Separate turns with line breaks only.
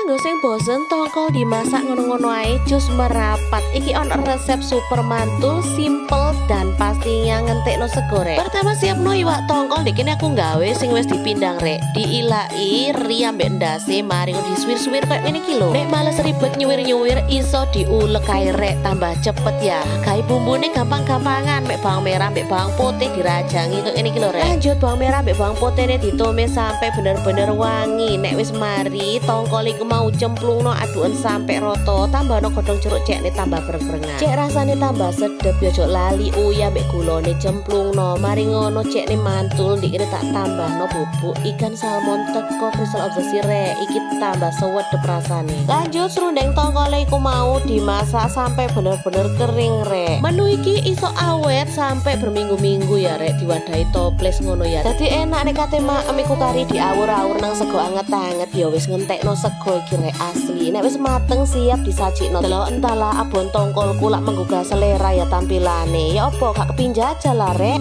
Kanggo sing bosen tongkol dimasak ngono-ngono ae, cus merapat. Iki ono resep super mantul, simple, dan pastinya ngentekno sego, rek. Pertama, siapno iwak tongkol. Nek kene aku nggawe sing wis dipindang, rek. Diilaki eri ambek ndase, mari ngono disuwir-suwir kayak ngene iki lho. Nek males ribet nyuwir-nyuwir, iso diulek ae, rek, tambah cepet ya. Gawe bumbune gampang-gampangan, mek bawang merah mbek bawang putih dirajangi kayak ngene iki lho, rek. Lanjut, bawang merah mbek bawang putihne ditumis sampai bener-bener wangi. Nek wis mari, tongkol iku mau cemplungno, aduken sampai roto, tambahno godhong jeruk, cekne tambah breng-brengan. Cek rasane tambah sedep ya, jok lali uyah mbek gulone cemplungno. Mari ngono cekne mantul, ndek kene tak tambahno bubuk ikan salmon teko Crystal of the Sea, rek. Iki tambah sewedep rasane. Lanjut, serundeng tongkole iku mau dimasak sampai bener-bener kering, rek. Menu iki iso awet sampai berminggu-minggu ya, rek, diwadahi toples ngono ya. Dadi enak nek kate maem iku kari diawur-awur nang sego anget-anget, ya wis ngentekno sego iki, rek, asli. Nek wis mateng, siap disajikno. Delok entahlah, abon tongkolku lak menggugah selera ya tampilane. Ya apa gak kepingin jajal lah, rek?